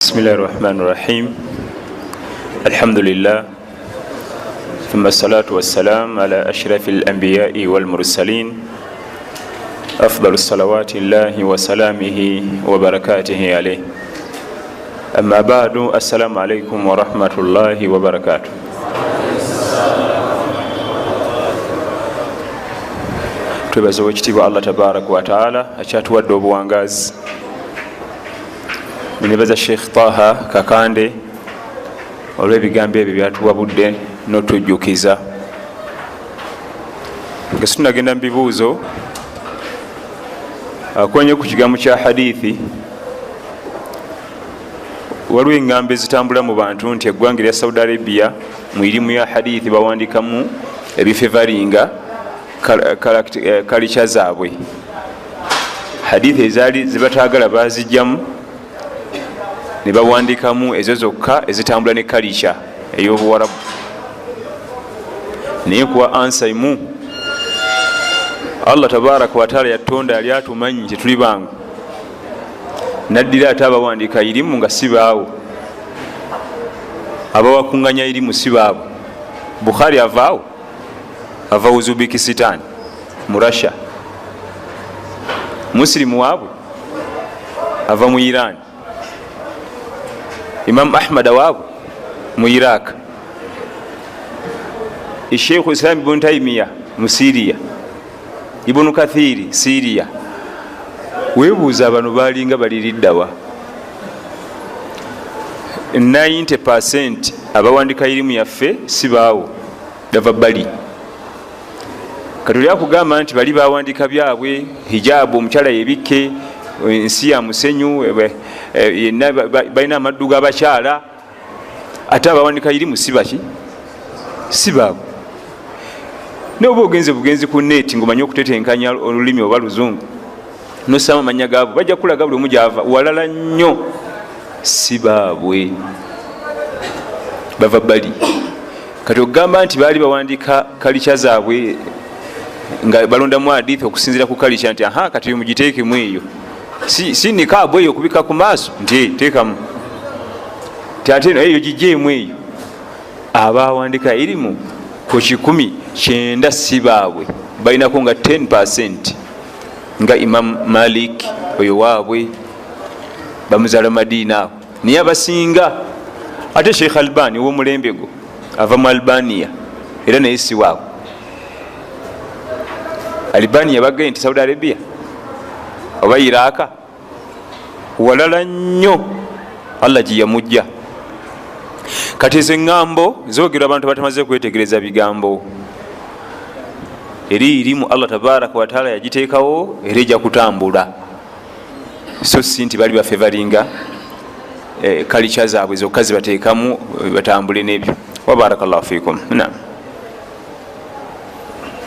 Bismillahi rahmani rahim. Alhamdulillah, thumma salatu wassalam ala ashrafi alambiyai walmursalin, afdalu salawati llahi wasalamihi wabarakatihi alaih, amma badu. Assalamu alaikum warahmatullahi wabarakatuh. Twebaza owekitiibwa Allah tabaraka wataala akyatuwadde obuwangazi. Nebaza Sheikh Taha Kakande olw'ebigambo ebyo byatuwabudde n'otujjukiza. Nga situnagenda mu bibuuzo, akonye ku kigambo kya hadithi. Waliwo eŋŋambo ezitambula mu bantu nti eggwanga erya Saudi Arabia mu irimu ya hadithi bawandikamu ebifevaringa kalica zaabwe, hadithi ezaali zebatagala bazijjamu ne bawandikamu ezo zokka ezitambula ne kalica ey'obuwarabu. Naye kuwa ansa imu, Allah tabaraka wataala yatonda, yali atumanyi tetuli bangu, naddira ate abawandiika irimu nga si baawo, abawakuŋŋanya irimu si baabo. Bukhari avaawo, ava Uzbekistan mu Russia. Musilimu waabwe ava mu Iran. Imam Ahmad waabwe mu Iraq. Sheikh Islam Ibn Taymiya mu Syria, Ibn Kathiri Syria. Weebuuza bano balinga baliriddawa? 90% abawandika irimu yaffe si baawo, bava bali. Kati oli akugamba nti bali bawandika byabwe, hijabu omukyala yebikke, ensi ya musenyu, yenna balina amaddu g'abakyala, ate abawandika irimu si baki? Si baabwe. Naye oba ogenze bugenzi ku neeti ng'omanyi okutetenkanya olulimi oba luzungu, nosama amanya gaabwe, bajja kulaga buli omu gyava. Walala nnyo, si baabwe, bava bali. Kati okugamba nti baali bawandika kalica zaabwe nga balondamu hadithi okusinziira ku kalica, nti aha, kati mugiteekemu eyo, si nikaabu eyo okubika ku maaso, nti teekamu, ti ate eyo gijjeemu eyo. Abawandika irimu ku 190 si baabwe, balinako nga 10% nga Imam Malik oyo waabwe bamuzaala Madina awo, naye abasinga. Ate Sheikh Albani ow'omulembe gwo ava mu Albania, era naye si waabwe. Albania bagaye nti Saudi Arabia oba Iraka, walala nnyo Allah gye yamujja. Kati ezo eŋŋambo zogerwa abantu batamaze kwetegereza bigambo. Eri irimu Allah tabaraka wataala yagiteekawo, era ejja kutambula, so si nti bali bafevaringa kalica zaabwe zokka zibateekamu batambule n'ebyo. Wabarakallahu fikum. Naam.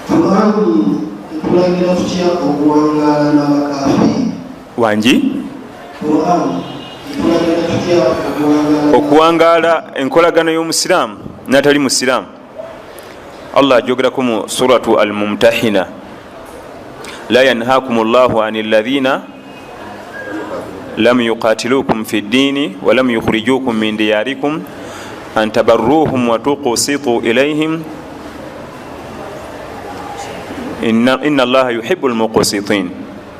Qur'ani etulagira tutya okuwangaala n'abakafiiri? Wangi? Qur'ani etulagira tutya okuwangaala? Okuwangaala, enkolagano y'omusiraamu n'atali musiraamu, Allah ajogerako mu Suratu Almumtahina: la yanhakum llahu ani alladhina lam yuqatilukum fi ddini walam yukhrijukum min diyarikum an tabarruhum wa tuqsitu ilayhim, inna allaha yuhibu lmuqsitin.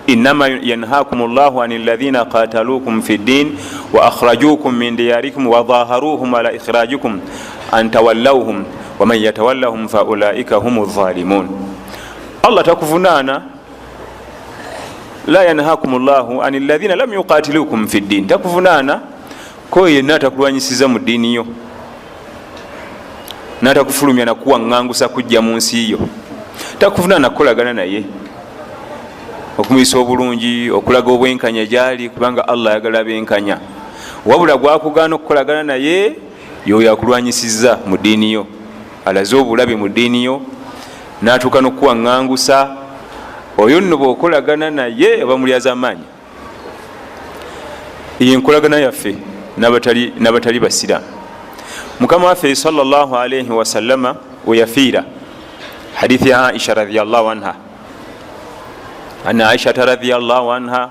Innama yanhakum llahu ani alladhina qatalukum fi ddin wa akhrajukum min diyarikum wa dhaharuhum ala ikhrajikum an tawallawhum, waman yatawallahum faulaika humu dhalimun. Allah takuvunaana. La yanhakum llahu ani alladhina lam yuqatilukum fi ddin, takuvunaana ko yenna atakulwanyisiza mu ddiini yo, n'atakufulumya nakuwaŋŋangusa kujja mu nsi yo, takuvunaana kukolagana naye, okumuyisa obulungi, okulaga obwenkanya gyali, kubanga Allah ayagala benkanya. Wabula gwakugaana okukolagana naye yoyo akulwanyisiza mu ddiini yo, alaze obulabe mu ddiini yo, n'atuuka n'okuwaŋŋangusa, oyo nno bw'okolagana naye oba mulyazaamaanyi. Eyo enkolagana yaffe n'abatali basiraamu. Mukama waffe sallallahu alaihi wasallama weyafiira, hadithi ya Aisha radiallahu anha, anna Aishata radiallahu anha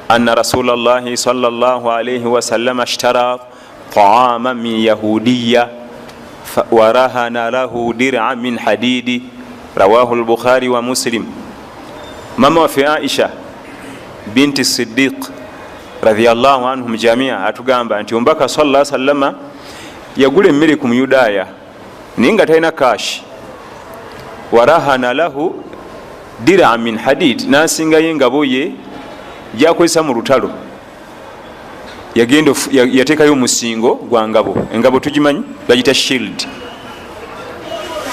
Anna rasula llahi sal llah alaihi wasalama ashtara taama min yahudiya warahana lahu dira min hadidi, rawahu lbukhari wa Muslim. Mama waffe Aisha binti Sidiq radiallahu anhum jamia atugamba nti omubaka sala sallama yagula emmere ku Muyudaaya, naye nga talina kashi. Warahana lahu dira min hadid, nasingayo engabo ye gyakozesa mu lutalo. Yagenda yateekayo omusingo gwa ngabo. Engabo tugimanyi, bagita shield.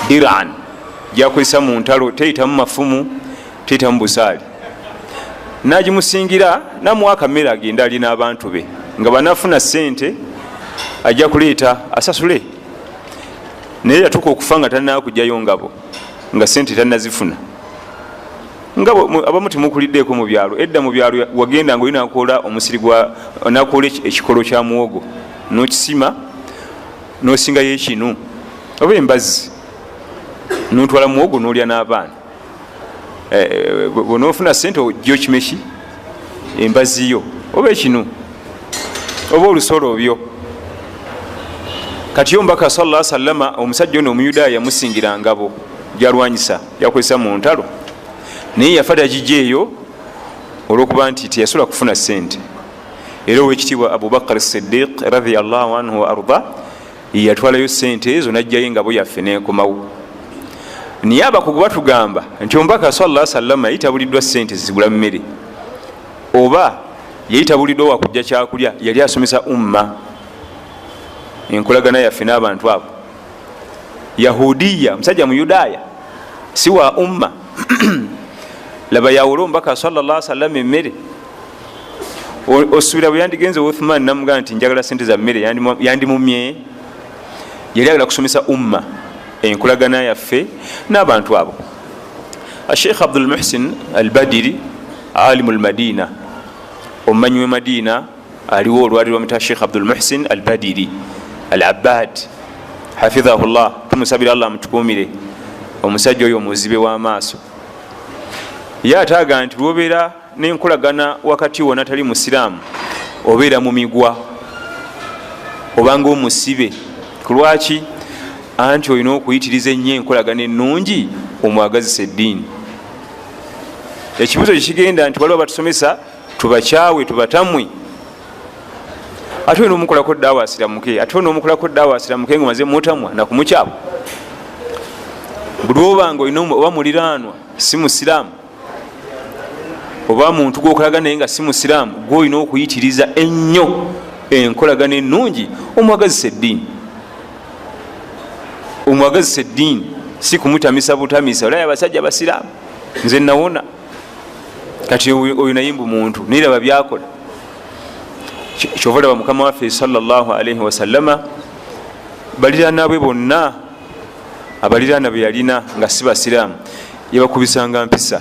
Diran gyakozesa mu ntalo, teyitamu mafumu, teyitamu busaali. Nagimusingira, namuwa akamere agenda ali n'abantu be, nga banafuna sente ajja kuleeta asasule. Naye yatuuka okufa nga tanakugjayo ngabo, nga sente tanazifuna. Nga abamu temukuliddeeko mu byalo, edda mu byalo wagenda nga oli nakola omusiri gwa, nakola ekikolo kya muwogo, nokisima, nosingayo ekinu oba embazzi, notwala muwogo nolya n'abaana. Bwonofuna sente ojja okimeki embazzi yo oba ekinu oba olusolo obyo. Kati yo Omubaka sala sallama, omusajja ono Omuyudaaya yamusingira ngabo gyalwanyisa, yakozesa mu ntalo, naye yafa tagijja eyo olwokuba nti teyasobola kufuna sente. Era Owekitiibwa Abubakar Sidiq radiallahu anhu wa arda yatwalayo sente ezo, najjayo engabo yaffe nekomawo. Naye abakugu batugamba nti Omubaka sala sallama yali tabuliddwa sente zigula mmere oba yali tabuliddwa wakujja kyakulya. Yali asomesa umma enkolagana yaffe n'abantu abo. Yahudiya, musajja Muyudaaya, si wa umma. Laba, yawula Omubaka salla salama emmere. Osuubira bwe yandigenze Uthman namugamba nti njagala sente za mmere, yandimumye? Yali agala kusomesa umma enkolagana yaffe n'abantu abo. Asheikh Abdul Muhsin Al Badiri, alimu Lmadina, omumanyi we Madina aliwo olwali lwamita Sheikh Abdul Muhsin Al Badiri Al Abbad hafidhahu llah, tumusabira Allah amutukumire. Omusajja oyo omuzibe w'amaaso ye ataaga nti lwobeera n'enkolagana wakati wona tali musiraamu, obeera mu migwa obanga omusibe. Kulwaki? Anti olina okuyitiriza ennyo enkolagana ennungi omwagazisa eddiini. Ekibuzo kikigenda nti waliwo batusomesa tubakyawe, tubatamwe, ate olina omukolako daawa asiramuke, ate olina omukolako daawa asiramuke nga omaze mutamwa nakumukyawa. Buli obanga olina oba muliraanwa si musiraamu oba muntu gwokolagana naye nga si musiraamu, gwe olina okuyitiriza ennyo enkolagana ennungi omwagazisa eddiini, omwagazisa eddiini, si kumutamisa butamisa. Olaye abasajja basiraamu, nze nawona. Kati oyo naye mbu muntu, naye raba byakola. Kyova olaba Mukama waffe sallallahu alaihi wasallama, baliraana bwe bonna, abaliraana be yalina nga si basiraamu, yabakubisanga mpisa,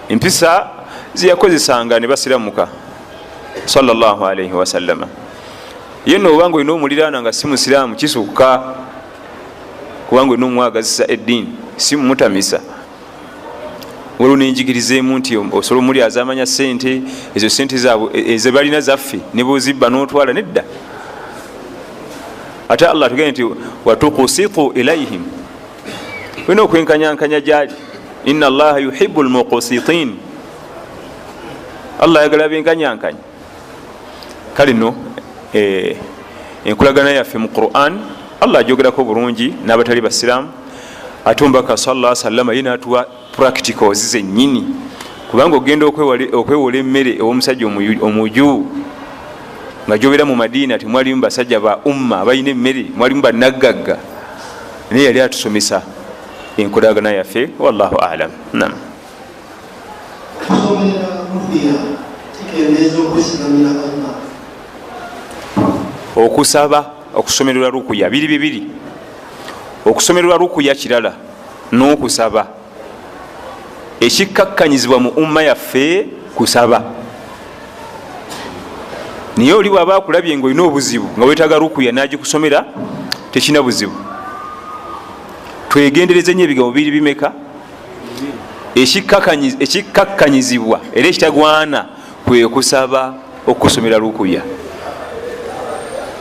empisa zeyakozesanga ne basiramuka sallallahu alaihi wasallama. Ye nno obanga olina omuliraana nga si musiraamu, kisukka, kubanga olina omwagazisa eddiini, si mumutamisa. Waliwo nenjigirizeemu nti osobola omuli azamanya sente ezo, sente zaabwe ezebalina zaffe, ne bwozibba n'otwala nedda. Ate Allah tugende nti watukusitu ilaihim, olina okwenkanyankanya gyali. Ina Allaha yuhibu lmukusitin, Allah ayagala benkanyankanya. Kale no enkolagana yaffe mu Quran Allah ajogerako bulungi n'abatali basiraamu. Ate Omubaka sala salama ye natuwa practicals zenyini, kubanga ogenda okwewola emmere ew'omusajja omuju nga gyobeera mu Madiina temwalimu basajja ba umma abalina emmere, mwalimu banaggagga, naye yali atusomesa enkolagana yaffe. Wallahu alam, nam. Okusomerera ruqya kikendeeza okwesigamira Allah? Okusaba, okusomererwa rukuya biri bibiri. Okusomererwa rukuya kirala n'okusaba. Ekikkakkanyizibwa mu umma yaffe kusaba, naye oli bwaba akulabye nga olina obuzibu nga wetaaga rukuya nagikusomera, tekina buzibu. Twegendereze nyo ebigambo biri bimeka. Ekikkakkanyizibwa era ekitagwana. Kwe kusaba okusomera rukuya.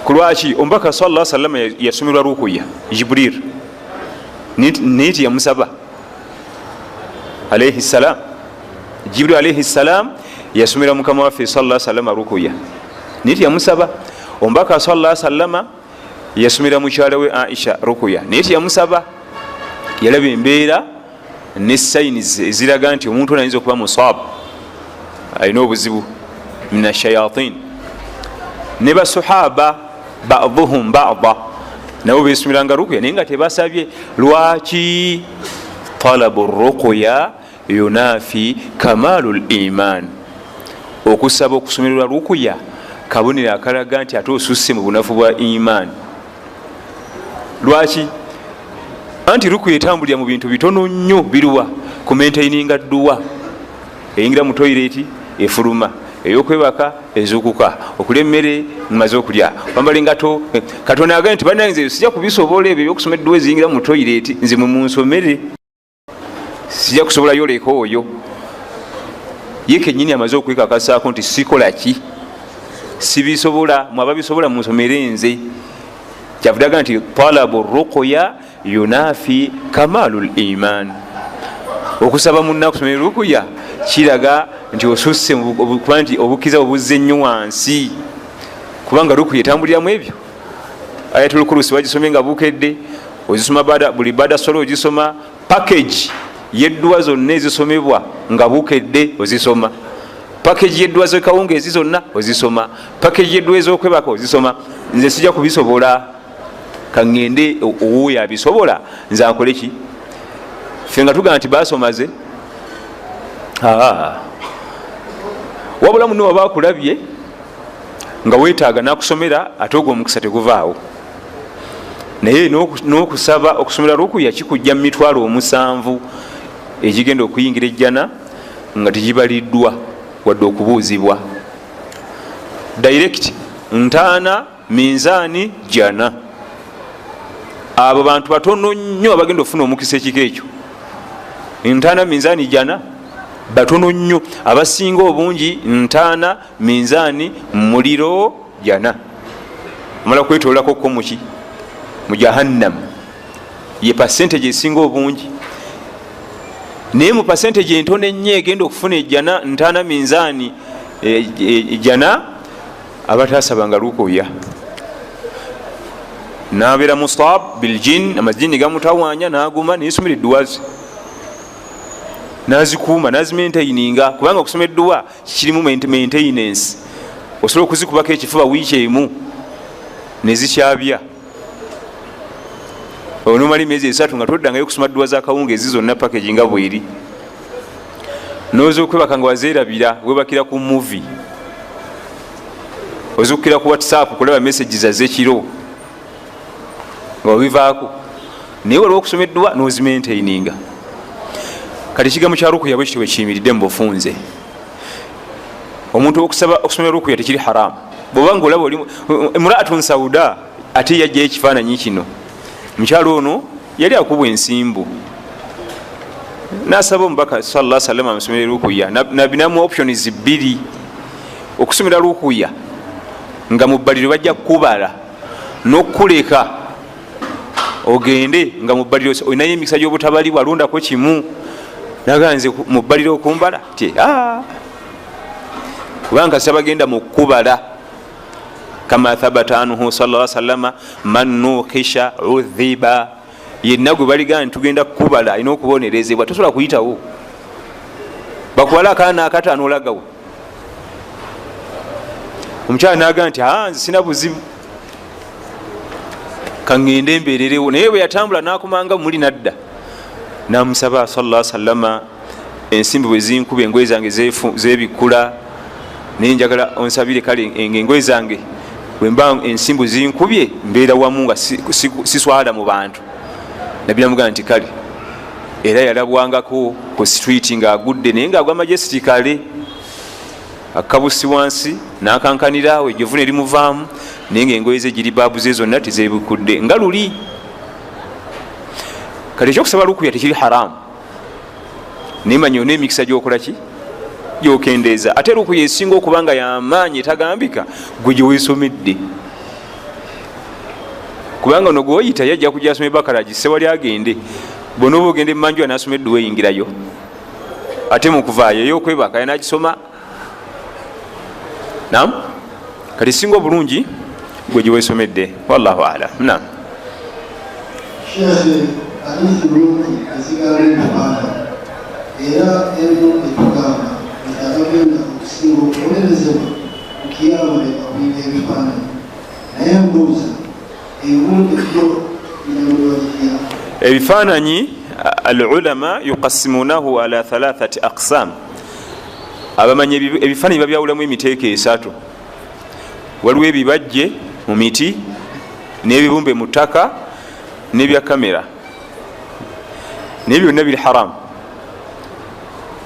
Kulwaki omubaka sallallahu alaihi wasallam yasomerwa rukuya Jibril, niti yamusaba alayhi salam. Jibril alayhi salam yasomera mukama waffe sallallahu alaihi wasallam rukuya, niti yamusaba. Omubaka sallallahu alaihi wasallam yasomera mukyala we Aisha rukuya, niti yamusaba. Yalaba embeera ne signs eziraga nti omuntu ono ayinza okuba musab, alina obuzibu mina shayatin. Ne basahaba ba'dhuhum ba'dha nabo besumiranga rukuya naye nga tebasabye. Lwaki? Talabu rukuya yunafi kamalul iman. Okusaba okusomerwa rukuya kabonero akalaga nti ate osusse mu bunafu bwa iman. Lwaki? Anti rukuya etambulira mu bintu bitono nnyo. Biruwa? Ku maintaininga dduwa, eyingira mu toilet efuluma, eyokwebaka ezukuka, okulya emmere mumaze okulya, kwambala engato. Katonda agambye nti bannange nze sijja kubisobola ebyo ebyokusoma edduwa eziyingira mu toilet, nze mwe munsomere, sijja kusobola yoleka oyo. Ye kennyini amaze okwekakasaako nti sikola ki, sibisobola, mwe ababisobola munsomere nze. Kyavudde agamba nti talabu ruqya yunafi kamalul iman. Okusaba munna okusomera rukuya kiraga nti osusse, kuba nti obukkiriza bubuzze nnyo wansi, kubanga rukuya etambuliramu ebyo. Ayatul Kursi wagisomye nga bukedde, ozisoma buli bada sola ogisoma, package yedduwa zonna ezisomebwa nga bukedde ozisoma, package yedduwa z'ekawungeezi zonna ozisoma, package yedduwa ez'okwebaka ozisoma. Nze sijja kubisobola, kaŋŋende owuuyo abisobola nze akole ki? Ffe nga tugamba nti basomaze. Wabula muno waba akulabye nga weetaaga n'akusomera, ate ogwo omukisa teguvaawo. Naye n'okusaba okusomera rukuya kikujja mu 7,000 egigenda okuyingira ejjana nga tegibaliddwa wadde okubuuzibwa. Direct ntaana minzaani jjana. Abo bantu batono nnyo abagenda okufuna omukisa ekika ekyo. Ntaana minzaani jjana batono nnyo, abasinga obungi ntaana minzaani muliro jjana. Omala kwetoolako ko muki mu jahannam, ye percentage esinga obungi. Naye mu percentage entono ennyo egenda okufuna ejjana ntaana minzaani ejjana, abatasabanga rukuya nabeera mustab biljin, amajini gamutawanya naguma neyesomera edduwa ze nazikuuma nazimaintaininga, kubanga okusoma edduwa kirimu maintenance. Osobola okuzikubako ekifuba wiiki emu nezikyabya, onomala emyezi 3 nga toddangayo okusoma dduwa zakawungeezi zonna package nga bweri. Noza okwebaka nga wazeerabira, webakira ku movie, ozukira ku WhatsApp kulaba messages az'ekiro nga obivaako. Naye waliwo okusoma edduwa n'ozimaintaininga. Kati ekigambo kya rukuya bwe kityo bwe kiyimiridde mu bufunze. Omuntu okusaba okusomera rukuya tekiri haramu. Bw'oba nga olaba oli imra'atun sauda, ate yajjayo ekifaananyi kino. Mukyala ono yali akubwa ensimbu, n'asaba omubaka sallallahu alaihi wasallam amusomere rukuya. Nabbi n'amuwa options 2: okusomera rukuya nga mu bbaliro bajja kukubala, n'okukuleka ogende nga mu bbaliro olinayo emikisa gy'obutabalibwa, londako kimu. Naga nze mu bbaliro okumbala ti kubanga sabagenda mu kubala. Kama thabata anhu sallallahu alaihi wasallam man nuqisha udhiba, yenna gwe baliga nti tugenda kukubala alina okubonerezebwa, tosobola kuyitawo. Bakubala akaana akataano olagawo. Omukyala n'agamba nti nze sina buzibu, kaŋŋende mbeererewo. Naye bwe yatambula n'akomanga muli n'adda, n'amusaba sallallahu alaihi wasallam, ensimbi bwe zinkuba engoye zange zeebikkula, naye njagala onsabire kale engoye zange bwe mba ensimbi zinkubye mbeera wamu nga siswala mu bantu. Nabbi namugamba nti kale. Era yalabwangako ku street ng'agudde, naye ng'agwa majestically, akabusi wansi n'akankanira awo, ejjovu ne limuvaamu, naye ng'engoye ze giri baabu ze zonna tezeebikudde nga luli. Kati ekyokusaba rukuya tekiri haramu, naye manya olina emikisa gy'okola ki, gyokendeeza. Ate rukuya esinga okuba nga yamaanyi etagambika gwe gyeweesomedde, kubanga ono gweoyita yajja kujja asoma ebakara agisse wali agende, bwonooba ogenda emanju anasoma edduwa eyingirayo, ate mukuvaayo eyokwebaka yanagisoma. Nam, kati singa obulungi gwe gyeweesomedde. Wallahu alam. Nam. Sheikh, hadithi nungi ezigamba ebifaananyi era emu etugamba nti abagenda okusinga okuwolerezebwa ku kiyama be bakubi b'ebifaananyi, naye mbuuza ebibumbe byo binyamulwa bitya? Ebifaananyi alulama yuqasimunahu ala thalathati aqsam. Abamanyi ebifaananyi babyawulamu emiteeko esatu. Waliwo ebibajje mu miti n'ebibumbe mu ttaka n'ebya kamera, naye byonna biri haramu.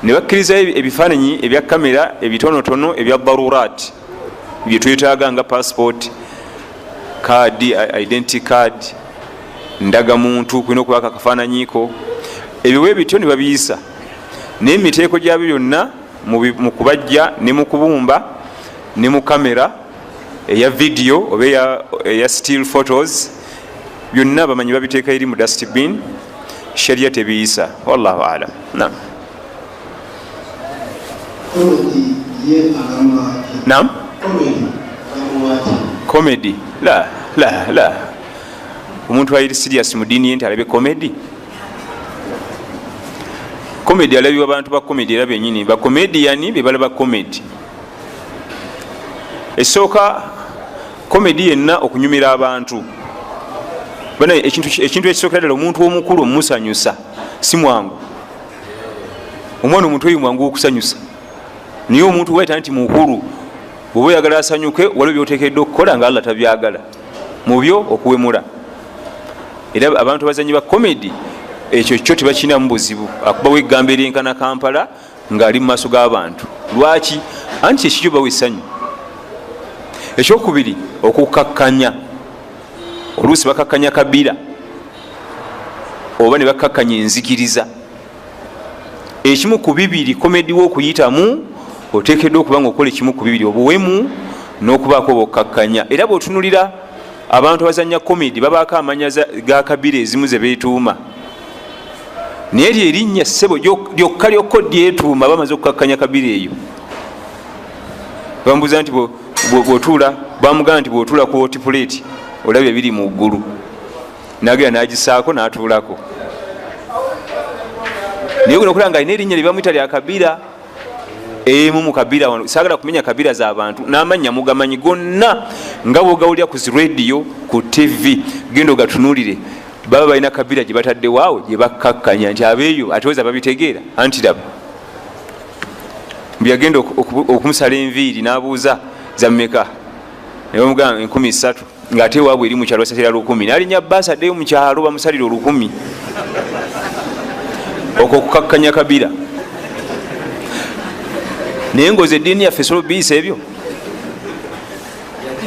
Ne bakkiriza ebifaananyi ebya kamera ebitonotono ebya darurat byetwetaaga nga passport, card, identity card, ndagamuntu, kulina okubaako akafaananyiko, ebyo bwe bityo ne babiyisa. Naye emiteeko gyabyo byonna mu kubajja ne mu kubumba ne mu kamera eya video oba eya still photos, byonna bamanyi babiteeka eri mu dustbin, sharia tebiyisa. Wallahu alam. Nam. Nam. Comedy la la la, omuntu ayiri serious mu ddiini ye nti alabe comedy. Comedy alabibwa abantu ba comedy era benyini ba comedian be balaba comedy. Esooka comedy yenna okunyumira abantu bana, ekintu ekisookera ddala omuntu omukulu omusanyusa si mwangu. Omwana omuto oyo mwangu okusanyusa, naye omuntu waita nti mukulu, bw'oba oyagala asanyuke waliwo byoteekeddwa okukola nga Allah tabyagala, mubyo okuwemula. Era abantu abazanyi ba comedy ekyo kyo tebakirinamu buzibu, akubawo eggambo eryenkana Kampala ng'ali mu maaso g'abantu. Lwaki? Anti ekikyo bawa essanyu. Ekyokubiri, okukakkanya. Oluusi bakakkanya kabira oba ne bakakkanya enzikiriza. Ekimu ku bibiri komedi w'okuyitamu oteekeddwa okuba nga okola ekimu ku bibiri, obuwemu n'okubaako obukakkanya. Era bw'otunulira abantu abazannya komedi babaako amanya ga kabira ezimu ze beetuuma, naye eryo erinnya ssebo lyokka lyokka dyetuuma bamaze okukakkanya kabira eyo. Bambuuza nti bw'otuula, bamugamba nti bw'otuula ku hot plate olaba ebiri mu ggulu, nagenda n'agisaako n'atuulako. Naye gwe okulaba nga alina erinnya lye bamuyita lya kabira emu mu kabira wano, saagala kumenya kabira z'abantu n'amannya mugamanyi gonna nga bw'ogawulira ku zi radio, ku TV, genda ogatunuulire, baba balina kabira gye batadde waawe gye bakkakkanya nti abeeyo ate weza babitegeera. Anti laba mbu yagenda okumusala enviiri n'abuuza za mmeka, ne bamugamba 3,000, ng'ate waabwe eri mu kyalo basalira 1,000, n'alinnya bbaasi addeyo mu kyalo bamusalira 1,000. Okwo okukakkanya kabira. Naye ngozi eddiini yaffe esobola obiyisa ebyo?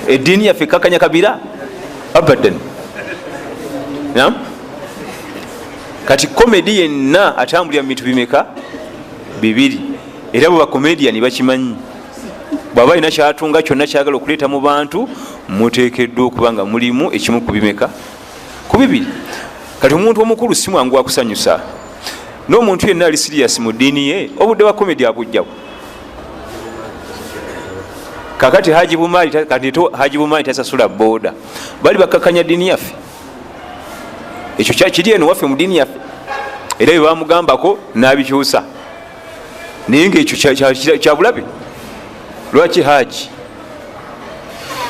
Eddiini yaffe ekkakkanya kabira? Abadan. Nam? Kati komedi yenna atambulira mu bintu bimeka? Bibiri. Era bwe bakomediani bakimanyi, bw'aba alina kyatunga kyonna kyagala okuleeta mu bantu, muteekeddwa okuba nga mulimu ekimu ku bimeka? Ku bibiri. Kati omuntu omukulu si mwangu akusanyusa, n'omuntu yenna ali serious mu ddiini ye obudde bwa komedi abujjawo. Kakati Haji Bumaali, kati Haji Bumaali tasasula boda, bali bakkakkanya ddiini yaffe. Ekyo kiri eno waffe mu ddiini yaffe, era bye bamugambako n'abikyusa, naye ngaekyo kyabulabe. Lwaki Haji?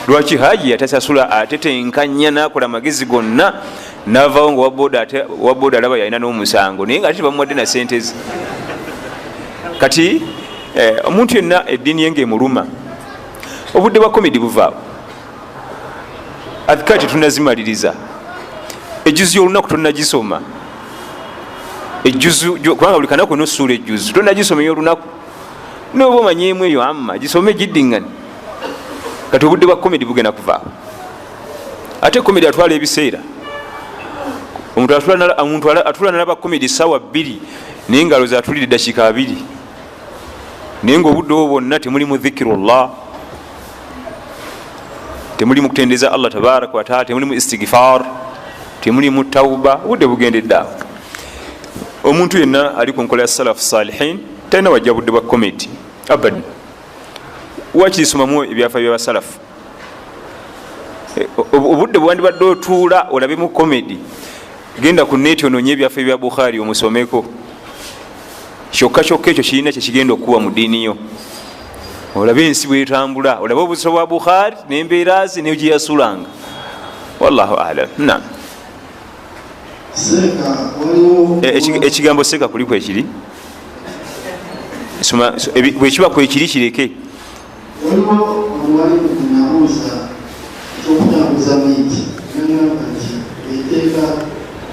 Lwaki Haji yatasasula atetenkanya n'akola amagezi gonna n'avaawo nga waboda, ate waboda alaba yalina n'omusango, naye nga ate tebamuwadde na sente ze. Kati omuntu yenna eddiini ye ng'emuluma, obudde bwa komedi buvaawo. Adhikaari tetunazimaliriza, ejjuzu y'olunaku tonnagisoma, ejjuzu kubanga buli kanaku nosuula ejjuzu tonnagisoma ey'olunaku, noba omanyeemu eyo amma gisome giddiŋŋane. Kati obudde bwa komedi bugenda kuvaawo. Ate komedi atwala ebiseera, omuntu atula nalaba komedi 2 naye ngalo zatulira eddakiika 2, Naye nga obudde obwo bwonna temulimu dhikirullah, temulimu kutendeza Allah tabaraka wataala, temulimu istighfar, temulimu tauba, obudde bugendedde awo. Omuntu yenna ali ku nkola ya salafu salihin talina wajja budde bwa comedy abadan. Wakirisomamu ebyafa byabasalafu, obudde bwandibadde otuula olabemu comedy, genda ku neti onoonye ebyafa bya Bukhari omusomeko. Kyokka kyokka ekyo kirina kyekigenda okukuwa mu ddiini yo, olabe ensi bwetambula, olabe obuzito bwa Bukhari n'embeera ze neyo gyeyasulanga. Wallahu alam. Naam. Ekigambo seeka kuliku ekiri bwekiba kwekiri kireke. Waliwo omuwalimu nabuuza ekyokutambuza maiti, nagamba nti etteeka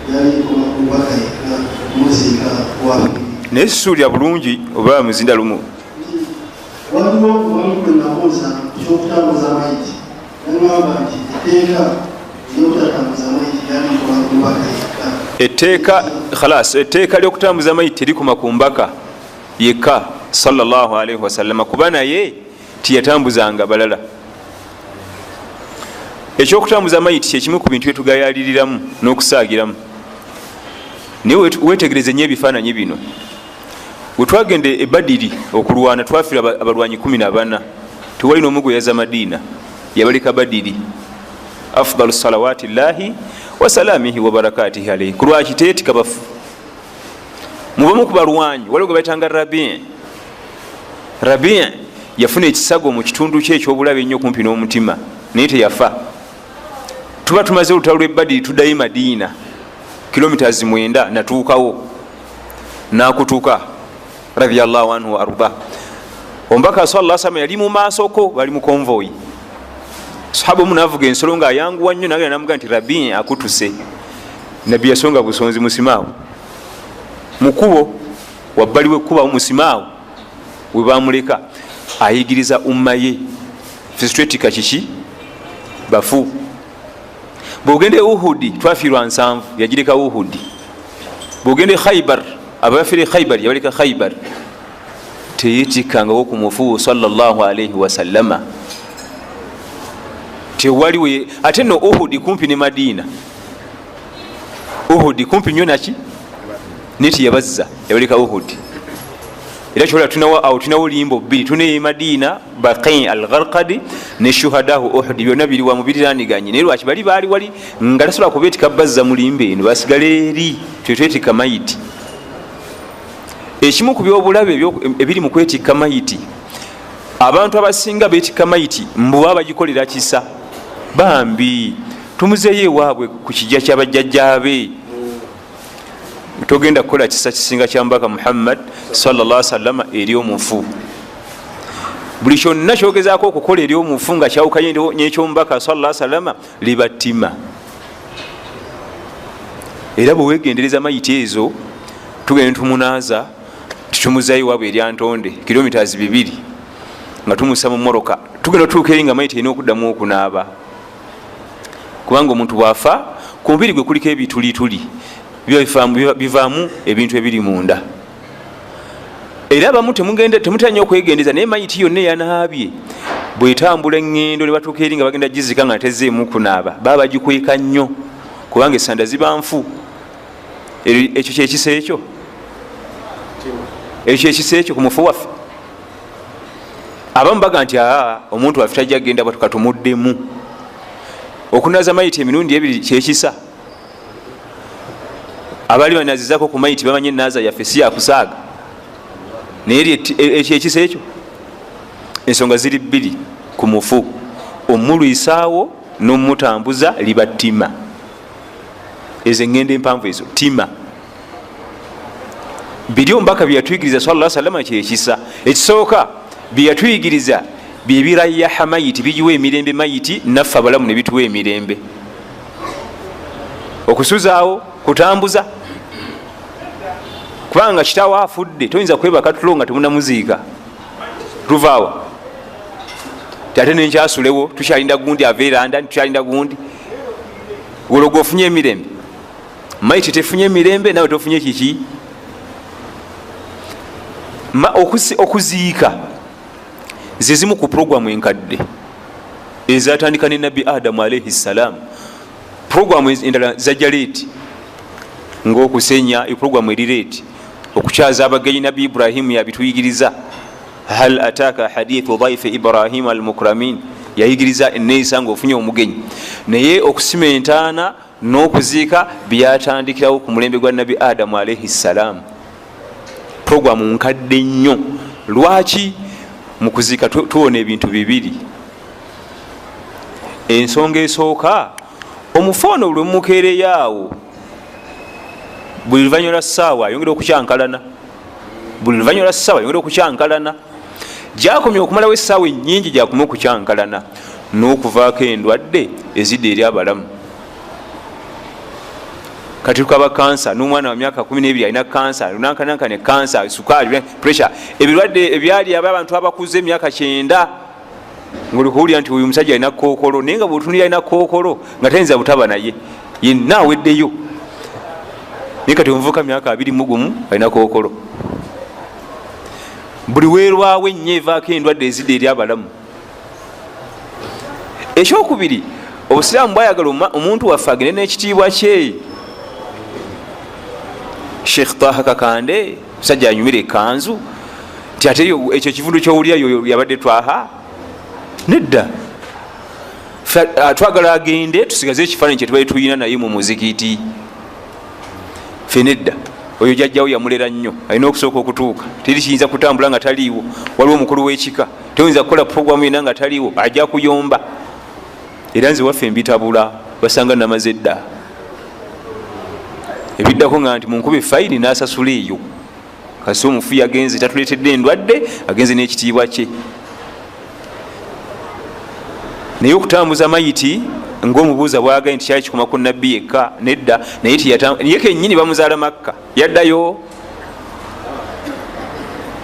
lyalikoma ku mbaka yekka muziika wafe. Naye sisuulira bulungi oba muzinda lumu. Waliwo omuwalimu nabuuza ekyokutambuza maiti, nagamba nti etteeka lyokutatambuza maiti lyalikoma ku mbaka yekka. Etteeka khalas, etteeka lyokutambuza maiti terikoma ku mbaka yekka sallallahu alaihi wasallama, kuba naye tiyatambuzanga balala. Ekyokutambuza mayiti kyekimu ku bintu byetugayaliriramu n'okusaagiramu. Naye wetegereze nnyo ebifaananyi bino. Bwe twagenda e Badiri okulwana, twafiira abalwanyi 14, tewali n'omu gwe yaza Madiina, yabaleka Badiri. Afdalu salawati llahi wasalamihi wabarakatihi alaihi. Ku lwaki teyetika bafu? Mubamu ku balwanyi waliwo gwe bayitanga Rabin. Rabin yafuna ekisago mu kitundu kye ekyobulabe ennyo kumpi n'omutima, naye teyafa. Tuba tumaze olutalo lw'e Badiri, tuddayo Madiina kilomitas 9, natuukawo n'akutuka radiyallahu anhu wa arda. Omubaka sallallahu alaihi wasallam yali mu maasoko, bali mu konvoyi. Sahaba omu n'avuga ensolo ng'ayanguwa nnyo, nagenda n'amugamba nti Rabin akutuse. Nabbi yasonga busonzi musimaawo mukubo, wabbali w'ekkubo musimaawo we bamuleka. Ayigiriza umma ye fisitwetika kiki bafu. Bwogenda e Uhudi twafiirwa 7, yagireka Uhudi. Bwogenda e Khaibar, abafiira e Khaibar yabaleka Khaibar. Teyetikkangawo ku mufu sallallahu alaihi wasallama, tewaliwe. Ate nno Uhudi kumpi ne Madiina, Uhudi kumpi nnyo naki, naye teyabazza, yabaleka Uhudi. Era kyola tunawo awo, tunawo limbo bbiri, tuna e Madiina Baqi al-Gharqadi ne shuhadahu Uhud, byonna biri wa mubiriraniganye. Naye lwaki bali baali wali nga tasobola kubeetika bazza mu limbo eno, basigala eri tetwetikka mayiti. Ekimu ku byobulabe ebiri mu kwetikka mayiti, abantu abasinga beetikka mayiti mbu baba bagikolera kisa, bambi tumuzeeyo ewaabwe ku kijja ky'abajjajjaabe. Togenda kukola kisa kisinga kya Mbaka Muhammad sallallahu alaihi wasallam eri omufu. Buli kyonna kyogezaako okukola eri omufu nga kyawukanye n'ekyomubaka sallallahu alaihi wasallam liba ttima. Era bwe weegendereza mayiti ezo, tugenda tumunaaza tutumuzayo waabwe erya Ntonde kilomitas 2 nga tumusa mu mmotoka, tugenda tutuuka eri nga mayiti erina okuddamu okunaaba, kubanga omuntu bw'afa ku mubiri gwe kuliko ebitulituli bivaamu ebintu ebiri munda. Era abamu temutera nnyo okwegendeza, naye mayiti yonna eyanaabye bwetambula eŋŋendo ne batuuka eri nga bagenda gizika nga tezzeemu kunaaba, baba bagikweka nnyo kubanga essanda ziba nfu. Ekyo kyekisa ekyo, ekyo kyekisa ekyo ku mufu waffe. Abamu baga nti aa omuntu waffe tajja kugenda bwatu, katumuddemu. Okunaaza mayiti emirundi ebiri kyekisa. Abaali banazizaako ku mayiti bamanye enaaza yaffe si yakusaaga, naye ekyo ekisa ekyo. Ensonga ziri bbiri ku mufu, omulwisaawo n'omutambuza liba ttima. Ezo eŋŋendo empanvu ezo ttima. Biri omubaka bye yatuyigiriza sallallahu alaihi wasallam kyekisa. Ekisooka bye yatuyigiriza bye birayaha mayiti, bigiwa emirembe mayiti, naffe abalamu ne bituwa emirembe. Okusuzaawo kutambuza, kubanga kitaawo afudde toyinza kwebaka tulo nga temunamuziika, tuvaawa ate nenkyasulewo, tukyalinda gundi ava eranda, tukyalinda gundi. Olwo gwe ofunye emirembe, mayiti tefunye emirembe, nawe tofunye kiki. Okuziika zezimu ku programu enkadde ezatandika ne Nabbi Adamu alaihi ssalam. Programu endala zajja leeti, ngaokusenya eprogramu eri leeti, okukyaza abagenyi Nabbi Ibrahimu yabituyigiriza. Hal ataka hadithu dhaifi Ibrahima almukramin, yayigiriza eneeyisa ngaofunye omugenyi. Naye okusima entaana n'okuziika byatandikirawo ku mulembe gwa Nabbi Adamu alaihi ssalam. Programu nkadde nnyo. Lwaki mu kuziika tuwona ebintu bibiri? Ensonga esooka, omufu ono buli mumukeereyaawo buli luvannyuma lwa ssaawa ayongera okukyankalana, buli luvannyuma lwa ssaawa ayongera okukyankalana. Gyakomye okumalawo essaawa ennyingi, gyakoma okukyankalana n'okuvaako endwadde ezidda eri abalamu. Kati tukaba kansa n'omwana wa myaka 12 alina kansa, nankanankane kansa, sukaali, pressure, ebirwadde ebyali abantu abakuze emyaka 90, ngaolikuwulira nti oyo omusajja alina kookolo, naye nga bwotunulira alina kookolo nga tayinza butaba naye yenna aweddeyo. Naye kati omuvuka myaka 21 alina kookolo. Buli weerwawo ennyo evaako endwadde ezidda eri abalamu. Ekyokubiri, obusiraamu bwayagala omuntu waffe agende n'ekitiibwa kye. Sheikh Taha Kakande musajja anyumira ekanzu nti ate ekyo ekivudu kyowulira yabadde Twaha nedda. Twagala agende tusigaze ekifaananyi kyetubadde tuyina naye mu muzikiti. Fe nedda, oyo jajjawo yamulera nnyo, alina okusooka okutuuka, teri kiyinza kutambula nga taliiwo. Waliwo omukulu w'ekika, toyinza kukola programu yena nga taliiwo, ajja kuyomba. Era nze waffe mbitabula, basanga namaze dda ebiddako nga nti munkuba efayini nasasula eyo. Kasi omufu yagenze tatuleetedde endwadde, agenze n'ekitiibwa kye. Naye okutambuza mayiti ngaomubuuza bwagaye nti kyali kikoma ku nabbi yekka, nedda. Naye ye kenyini bamuzaala Makka, yaddayo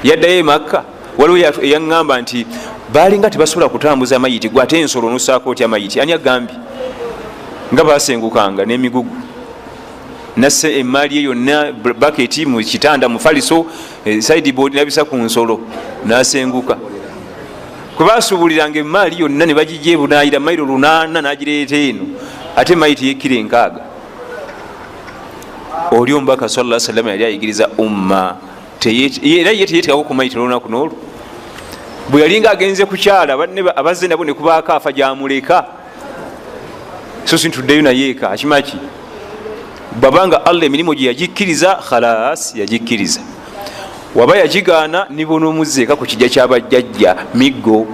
e Makka. Waliwo eyaŋŋamba nti baalinga tebasobola kutambuza mayiti, gwe ate ensolo nosaako otya mayiti? Ani agambye? Nga basengukanga n'emigugu, nasse emaali ye yonna baketi mu kitanda mufaliso, sideboard nabisa ku nsolo nasenguka. Kwe basuubuliranga emaali yonna ne bagijja ebunaayira mayiro 8 n'agireeta eno, ate mayiti yekkira 6. Oli omubaka sallallahu alaihi wasallam yali ayigiriza umma, era ye teyeetekako ku mayiti n'olunaku n'olwo. Bwe yalinga agenze kukyala banne abazze nabo ne kubaako afa gyamuleka, so si ntuddeyo naye eka. Akimaki bwabanga Allah emirimu gye yagikkiriza, khalas yagikkiriza, waba yagigaana nibonoomuzzeeka ku kijja kyabajjajja miggo.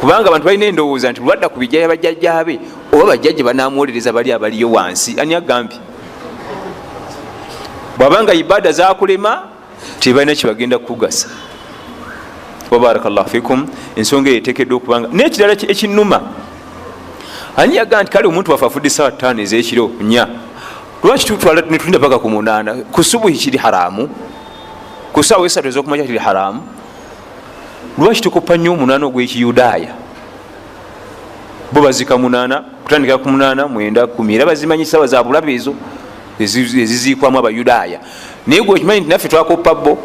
Kubanga abantu balina endowooza nti lwadda ku bijja byabajjajjaabe oba bajjajja banamwolereza bali abaliyo wansi. Ani agambye? Bwabanga ibada zakulema tebalina kyebagenda kukugasa. Wabarakallahu fikum. Ensonga eyo eteekeddwa okubanga n'ekirala ekinnuma, ani yagaa nti kale omuntu waffe afudde essaawa 5 ez'ekiro 4, lwaki tutwala netulinda paka ku 8? Ku subuhi kiri haramu, ku ssaawa 3 ez'okumakya kiri haramu. Lwaki tukopa nnyo 8 ogw'ekiyudaaya? Bo bazika 8, kutandikira ku 8, 9, 10, era bazimanyi ssaawa za bulabe ezo eziziikwamu abayudaaya. Naye gwe okimanyi nti naffe twakoppa bo.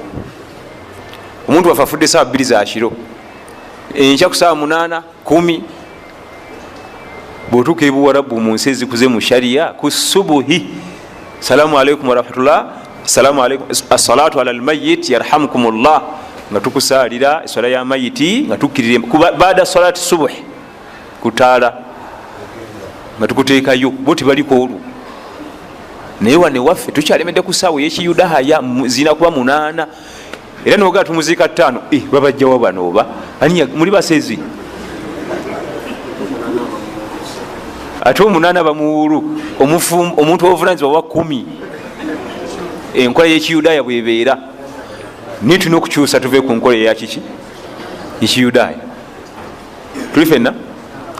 Omuntu waffe afudde essaawa 2 za kiro, enkya ku ssaawa 8, 10. Bw'otuuka ebuwarabu mu nsi ezikuze mu sharia, ku subuhi salamu alaikum warahmatullah, salamu alaikum, assalatu ala almayit yarhamukumullah, nga tukusaalira eswala ya mayiti nga tukkirira baada salati subuhi kutaala nga tukuteekayo, bo tebaliko olwo. Naye wane waffe tukyalemedde ku ssaawa ey'ekiyudaaya, zirina kuba 8, era nogaa tumuziika 5. Babajjawa bano oba ani muli basezi? Ate 8 bamuwulu, omuntu obuvunanyizibwa bwa 10. Enkola y'ekiyudaaya bwebeera, naye tulina okukyusa tuve ku nkola eyakiki ekiyudaaya. Tuli fenna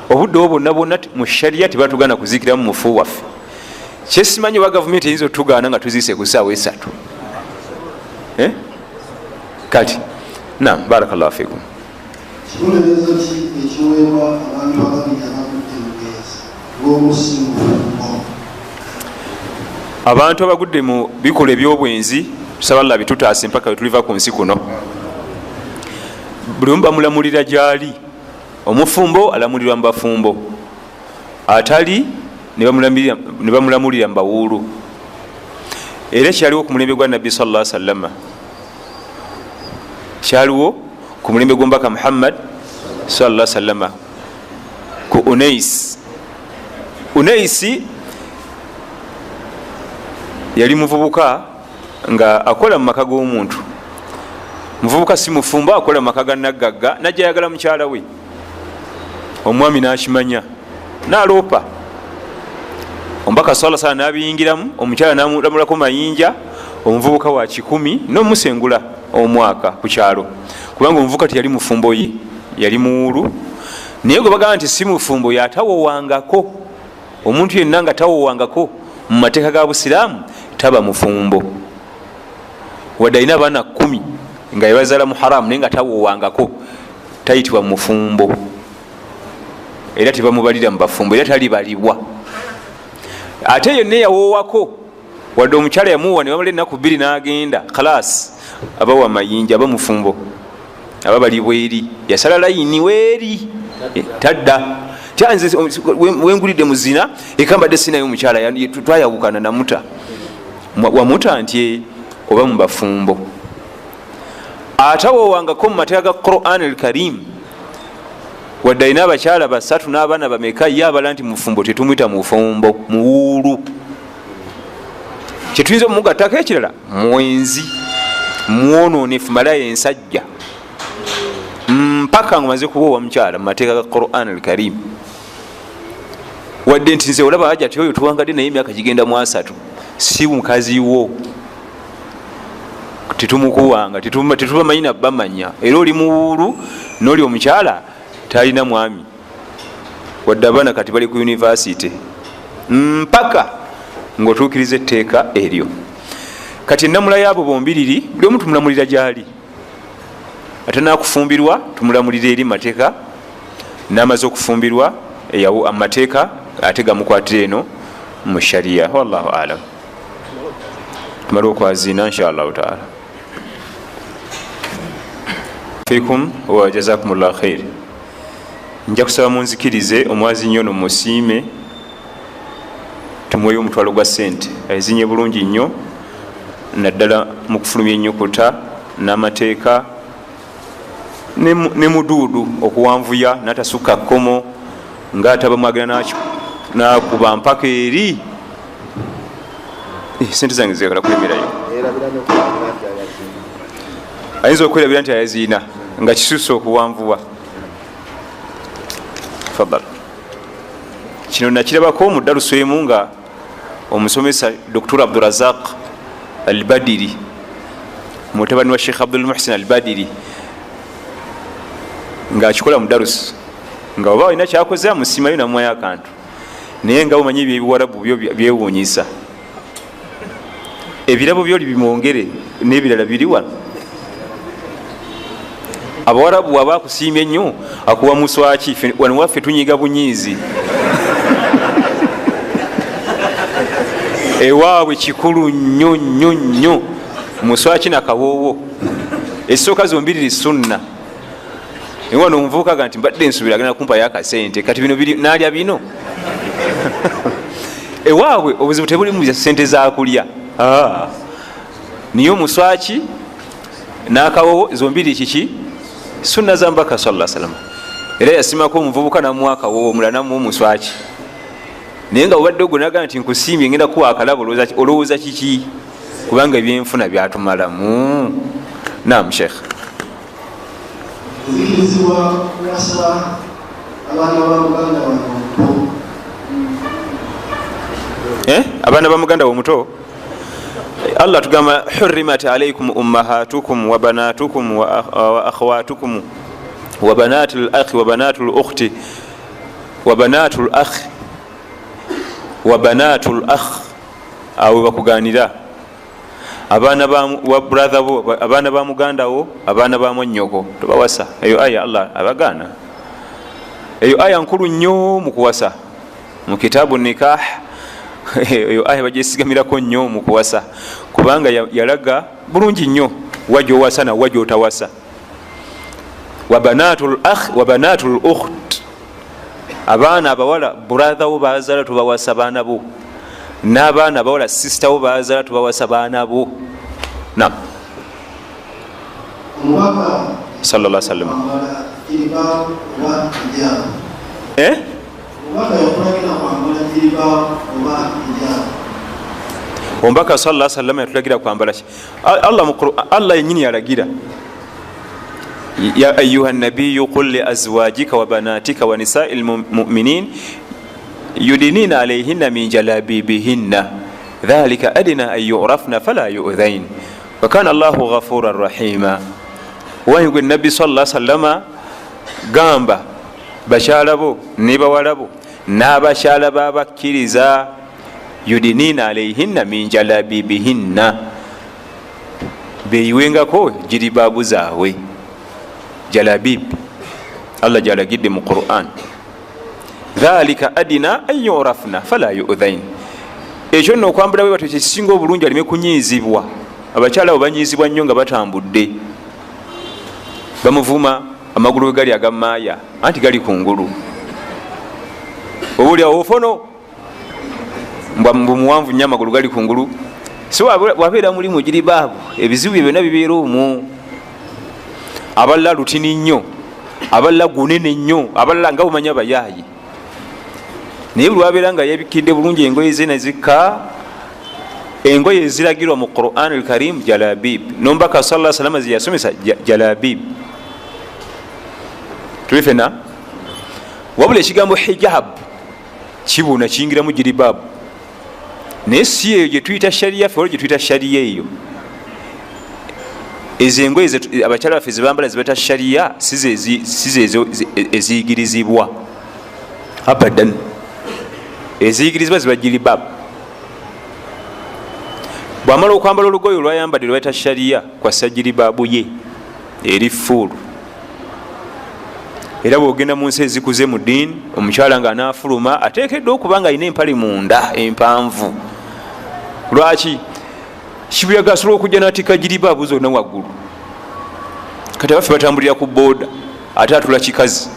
obudde obwo bwonna bwonna mu sharia tebatugana kuziikiramu mufu waffe. Kyesimanyi oba gavumenti eyinza otugaana nga tuziise ku ssaawa 3. Kati nam barakallahu fikum. Kibonerezo ki ekiweebwa abantu ababiri abagudde mu bwenzi ng'omusingufungo? Abantu abagudde mu bikolwa eby'obwenzi Tusaba Allah bitutaase mpaka wetuliva ku nsi kuno. Buli omu bamulamulira gyali. Omufumbo alamulirwa mu bafumbo, atali ne bamulamulira mu bawuulu. Era kyaliwo ku mulembe gwa Nabbi sallallahu alaihi wasallam, kyaliwo ku mulembe gw'omubaka Muhammad sallallahu alaihi wasallam ku Unais. Unaisi yali muvubuka nga akola mu maka g'omuntu. Muvubuka si mufumbo, akola mu maka ga naggagga, najja ayagala mukyala we. Omwami n'akimanya n'aloopa. Omubaka sallallahu alaihi wasallam n'abiyingiramu, omukyala n'amulamulako mayinja, omuvubuka wa 1,000 n'omusengula omwaka ku kyalo, kubanga omuvubuka teyali mufumbo ye, yali muwulu. Naye gwe bagamba nti si mufumbo yatawowangako. Omuntu yenna nga tawowangako mu mateeka ga Busiraamu taba mufumbo. Wadde alina abaana 10 nga yabazaala mu haramu, naye nga tawowangako tayitibwa mufumbo, era tebamubalira mu bafumbo, era talibalibwa. Ate yonna eyawowako, wadde omukyala yamuwa ne bamala ennaku 2 n'agenda, khalas aba wa mayinja, aba mufumbo, aba balibwa eri, yasala layini weeri tadda. Nze wengulidde mu zina eka mbadde sinayo omukyala, twayawukana namuta. Wamuta nti oba mu bafumbo. Atawowangako mu mateeka ga Quran al-Karim, wadde alina abakyala 3 n'abaana bameka, ye abala nti mufumbo, tetumwita mufumbo, muwuulu. Kyetuyinza omumugattako ekirala, mwenzi, mwonoonefu, malaya ensajja, mpaka nga omaze kuwoowa mukyala mu mateeka ga Quran al-Karim. Wadde nti nze olaba aja ti oyo tuwangadde naye emyaka gigenda mu 3, si mukazi wo, tetumukuwanga, tetubamanyi nabamanya. Era oli muwuulu n'oli omukyala talina mwami, wadde abaana kati bali ku university, mpaka ng'otuukiriza etteeka eryo. Kati ennamula yaabo bombiriri, buli omu tumulamulira gyali. Ate n'akufumbirwa tumulamulira eri mateeka, n'amaze okufumbirwa amateeka ate gamukwatira eno mu sharia. Wallahu alam. Tumale okwazina inshallah taala. Fikum wa jazakumullahu khair. Nja kusaba munzikirize omwazinyi ono musiime, tumuweyo omutwalo gwa ssente. Azinye bulungi nnyo, naddala mu kufulumya ennyukuta n'amateeka ne muduudu okuwanvuya n'atasukka kkomo, ng'ataba mwagala n'akuba mpaka eri. Sente zange ziyagala kulemerayo. Ayinza okwerabira nti ayaziina nga kisusse okuwanvuwa. Tafadhal. Kino nakirabako mu ddalusu emu nga omusomesa Dr. Abdurazaq Al-Badiri, mutabani wa Sheikh Abdul Muhsin Al-Badiri, ng'akikola mu ddalusu, nga oba olina kyakoze amusiimayo namuwayo akantu, naye nga omanyi ebyebiwarabu byo byewuunyisa. Ebirabo byoli bimwongere n'ebirala biri wano. Abawarabu bw'aba akusiimye nnyo akuwa muswaki, wano waffe tunyiga bunyiizi. Ewaabwe kikulu nnyo nnyo nnyo, muswaki nakawoowo. Esooka zombiriri sunna. Naye wano omuvubuka ga nti mbadde nsuubira agenda kumpayo akasente, kati bino biri n'alya bino. Ewaabwe obuzibu tebuli mu sente zakulya, niye omuswaki n'akawowo zombiri kiki sunna za Mbaka sallallahu alaihi wasallam. Era yasimako omuvubuka namuwa akawowo, omulala namuwa omuswaki. Naye nga obadde ogwo naga nti nkusiimye ngenda kuwa akalabo, olowooza kiki? Kubanga ebyenfuna byatumalamu. Naam Sheikh. Nzikirizibwa kuwasa abaana ba muganda wange omuto. Abaana ba muganda wo omuto. Allah tugamba hurrimat alaykum ummahatukum wa banatukum wa akhawatukum wa banatul akhi wa banatul ukhti wa banatul akhi wa banatul akh. Awo bakuganira abaana ba wa brother bo, abaana ba muganda wo, abaana ba mwannyoko tobawasa. Eyo aya Allah abagaana. Eyo aya nkulu nnyo mu kuwasa. Mu kitabu nikah eyo aya bagyesigamirako nnyo mu kuwasa, kubanga yalaga Bulungi nnyo wa gyowasa na wa gyotawasa. Wa banatul akh wa banatul ukht, abaana abawala brother wo bazaala tubawasa baana bo, n'abaana abawala sister wo bazaala tubawasa baana bo. Naam. Sallallahu alaihi wasallam. Omubaka sallallahu alaihi wasallam yatulagira kwambala ki? Allah yennyini yalagira, ya ayuha nabiyyu qul li azwajika wa banatika wa nisa'il mu'minin yudinina alayhinna min jalabibihinna dhalika adna an yu'rafna fala yu'dhain wa kana Allahu ghafuran rahima. Wahigwe nabbi sallallahu alaihi wasallam gamba bakyala bo ne bawala bo n'abakyala b'abakkiriza yudinina alayhinna min jalabibihinna, beyiwengako jiribabu zaabwe. Jalabib Allah jalagidde mu Qur'an, dhalika adina an yurafna fala yu'dhain. Ekyo nno okwambala bwe batyo kyekisinga obulungi aleme kunyiizibwa. Abakyala abo banyiizibwa nnyo nga batambudde, bamuvuma amagulu we gali agamaaya anti gali kungulu, oba oliawo ofono mbwa muwanvu nnyo amagulu gali kungulu. So wabeera mulimu giribaabu ebizibu bye byonna bibeera omwo. Abalala lutini nnyo, abalala gunene nnyo, abalala nga bumanya bayaayi. Naye buli wabeera nga yeebikidde bulungi engoye ze nezikka, engoye eziragirwa mu Quran al-Karim jalabib, n'omubaka sallallahu alaihi wasallam zeyasomesa jalabib. Tuli fena? Wabula ekigambo hijab kibuna kiyingiramu jiribabu, naye si eyo gye tuyita sharia ffe, olwo gye tuyita sharia eyo. Ezo engoye abakyala baffe zebambala zibata sharia si zezo eziyigirizibwa abadan. Eziyigirizibwa ziba jiribabu. Bwamala okwambala olugoye olwayambadde lwebayita sharia kwassa jiribabu ye eri fuulu. Era bwogenda mu nsi ezikuze mu ddiini, omukyala nga anaafuluma ateekeddwa okuba nga alina empale munda empanvu. Lwaki? Kibuyaga asobola okujja n'atikka jiribaabu zonna waggulu. Kati abaffe batambulira ku booda ate atula kikazi,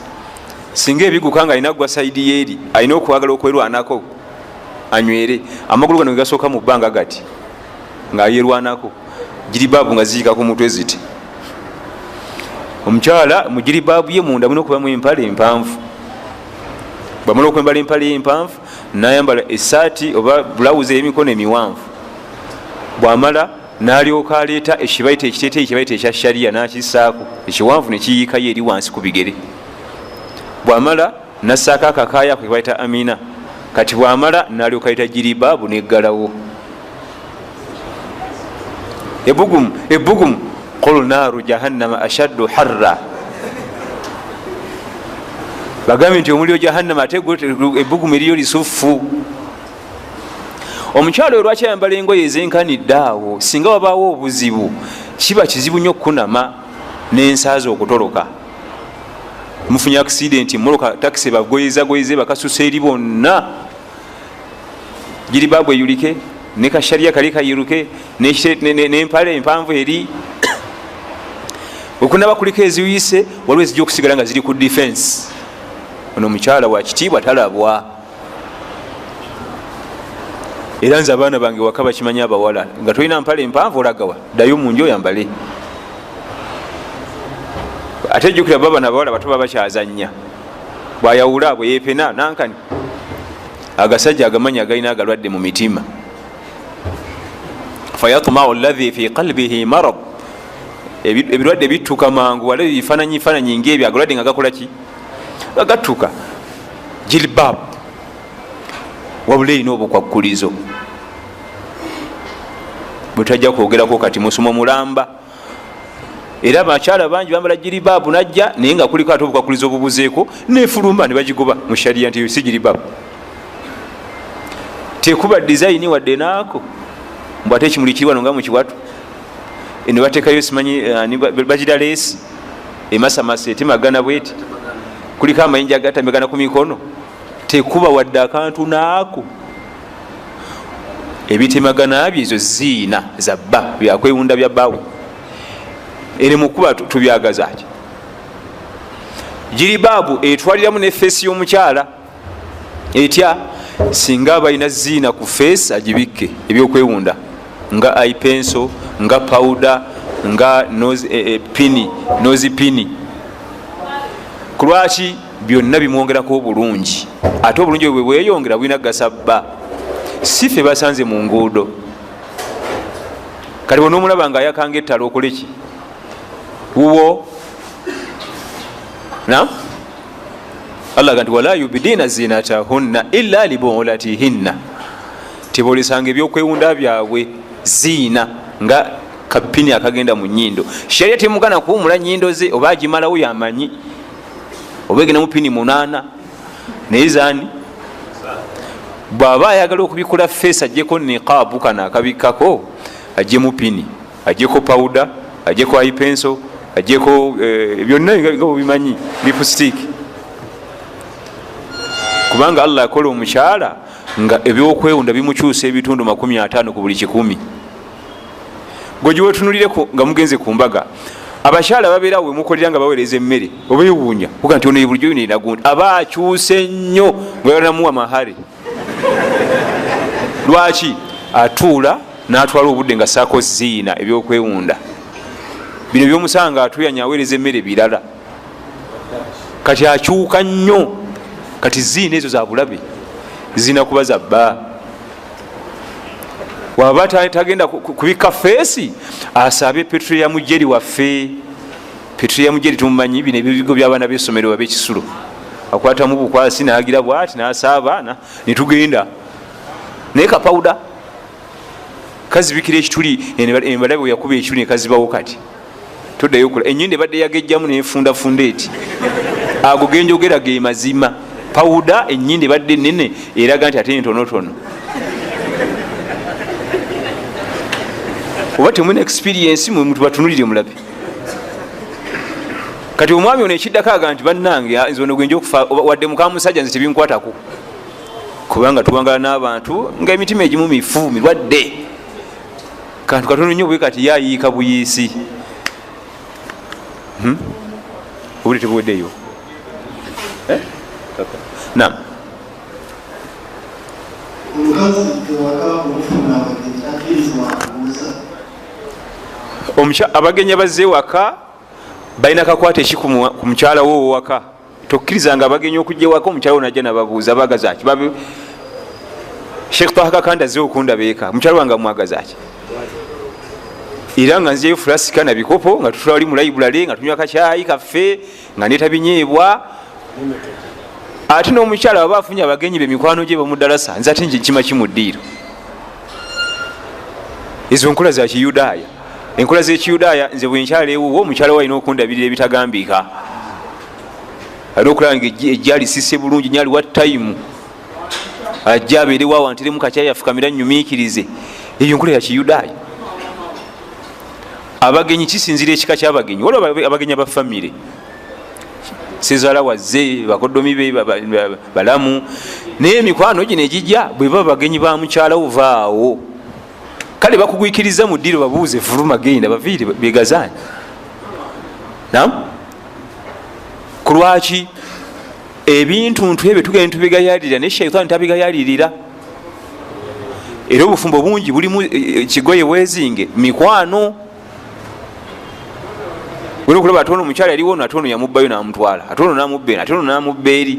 singa ebiguka nga alina gwa sayidi yeeri alina okwagala okwerwanako anywere. Amagulu gano gasooka mu bbanga gati nga yerwanako, jiribaabu nga ziyika ku mutwe ziti. Omukyala mu jiribaabu ye munda mulina okubamu empale empanvu. Bwamala okwambala empale empanvu n'ayambala essaati oba bulawuzi ey'emikono emiwanvu. Bwamala n'alyoka aleeta ekibaita ekiteeteeyi kyebayita ekya sharia n'akissaako ekiwanvu ne kiyiikayo eri wansi ku bigere. Bwamala n'assaako akakaaya ako kebayita amina. Kati bwamala n'alyoka aleeta jiribaabu n'eggalawo. Ebugumu ebugumu, qul naaru jahannama ashaddu harra. Bagambye nti omuliro jahannama ate ebbugumu eriyo lisuffu. Omukyala oyo lwaki ayambala engoye ezenkanidde awo? Singa wabaawo obuzibu kiba kizibu nnyo okukunama n'ensaaza okutoloka. Mufunye accident, mmotoka takisi bagoyezagoyeze bakasusa eri bonna, jiribaabu eyulike ne kasharia kali kayiruke n'empale empanvu eri. Okunaba kuliko eziwise, waliwo ezijja okusigala nga ziri ku defense. Ono omukyala wa kitiibwa talabwa. Era nze abaana bange waka bakimanyi abawala, nga tolina mpale empanvu olagawa, ddayo mu nju oyambale. Ate jjukira baba n'abawala bato baba bakyazannya, bwayawula bwe yeepena nankani. Agasajja agamanyi agalina agalwadde mu mitima. Fayatmau alladhi fi qalbihi marad, ebirwadde bittuka mangu, wala ebifaananyi faananyi ng'ebyo agalwadde nga gakola ki? Nga gattuka. Jilbab wabula erina obukwakkulizo bwetajja kwogerako kati, musomo mulamba. Era abakyala bangi bambala jiribaabu najja naye nga kuliko ate obukwakkulizo obubuzeeko nefuluma ne bagigoba mu sharia nti si jiribaabu. Tekuba dizayini wadde naako, mbu ate ekimuli kiri wano nga mu kiwato eno bateekayo simanyi bagira leesi emasamasa etemagana bweti, kuliko amayinja agatamegana ku mikono, tekuba wadde akantu naako. Ebitemagana bye ezo ziina za bba, byakwewunda bya bbaawe. Ere mukuba tubyagazaaki. Jiribaabu etwaliramu ne feesi y'omukyala etya? Singa balina ziina ku feesi agibikke, ebyokwewunda nga eye pencil, nga powder, nga nose pini, nose pini. Kulwaki? Byonna bimwongerako obulungi, ate obulungi bwe bweyongera bulina kugasa bba, si ffe basanze mu nguudo. Kati bw'onoomulaba ng'ayakanga ettala okole ki? Wuwo na Allah aga nti wala yubdina zinatahunna illa libuulatihinna, tebolesanga ebyokwewunda byabwe ziina nga kapini akagenda mu nyindo. Sharia temugana kuwumula nyindo ze, oba agimalawo yamanyi, oba egenda mu pini 8. Naye zaani bw'aba ayagala okubikula feesi ajjeko niqaabu kano akabikkako, ajjemu pini, ajjeko powder, ajjeko eye pencil, ajjeko byonna nga bwebimanyi, lipstick. Kubanga Allah akola omukyala nga ebyokwewunda bimukyusa ebitundu 50 ku buli 100. Gwe giwetunulireko nga mugenze ku mbaga, abakyala babeera we mukolera nga baweereza emmere, oba ewuunya kuga nti ono bulijjo yino eragundi, aba akyuse nnyo nga yanamuwa mahare. Lwaki? Atuula n'atwala obudde nga saako ziina ebyokwewunda bino byomusanga atuyanya aweereza emmere birala. Kati akyuka nnyo. Kati ziina ezo za bulabe, zina kuba za bba. Waba tagenda kubikka feesi, asabe petroleum jelly waffe. Petroleum jelly tumumanyi, bino ebibigo by'abaana b'essomero ab'ekisulo, akwatamu bukwasi n'agira bwati n'asaaba netugenda. Naye kapawuda kazibikira ekituli, embalabe yakuba ekituli nekazibawo. Kati toddayo okula ennyindo ebadde yagejjamu nefundafunda eti. Ago genjogera ge mazima. Pawuda ennyindo ebadde nene eraga nti ate ntonotono. Oba temulina experience mwe mutubatunulire mulabe. Kati omwami ono ekiddako aga nti bannange nze ono gwenja okufa, wadde muka musajja nze tebinkwatako, kubanga tuwangala n'abantu nga emitima egimu mifu mirwadde. Kantu katono nnyo bwe kati yayiika buyiisi. Obudde tebuweddeyo. Naam. Omukazi ewaka okufuna abagenyi akkirizibwa kubuuza? Abagenyi abazze ewaka balina kakwate ki ku mukyala wo owaka? Tokkirizanga abagenyi okujja ewaka omukyala wo najja nababuuza baagaza ki? Sheikh Taha Kakande azze okundaba eka, mukyala wange amwagaza ki? Era nga nzijayo fulasika na bikopo nga tutula wali mu library nga tunywa kacyayi kaffe nga ndeeta binyeebwa. Ate n'omukyala waba afunye abagenyi be mikwano gye bamuddalasa, nze ate nkima ki mu ddiiro? Ezo nkola za Kiyudaaya. Enkola z'Ekiyudaaya, nze bwe nkyala ewuwo omukyala we alina okundabirira ebitagambika, alina okulaba nga ejja alisise bulungi nnyo, aliwa tayimu, ajja abeerewo awo anteremu kacyayi afukamira nnyumiikirize. Eyo nkola ya Kiyudaaya. Abagenyi kisinzira ekika ky'abagenyi. Waliwo abagenyi aba famire, sezaala wazze, bakoddomi be balamu, naye emikwano gino egijja bwe baba bagenyi ba mukyala wo vaawo. Kale bakugwikiriza mu ddiiro babuuze fuluma genda baviire begazaanye. Naam, kulwaki ebintu ntu ebyo tugenda tubigayalirira, naye shaitaani tabigayalirira. Era obufumbo bungi bulimu kigoye weezinge mikwano. Olina okulaba ate ono omukyala yaliwo ono, ate ono yamubbayo n'amutwala, ate ono n'amubba eno, ate ono n'amubba eri.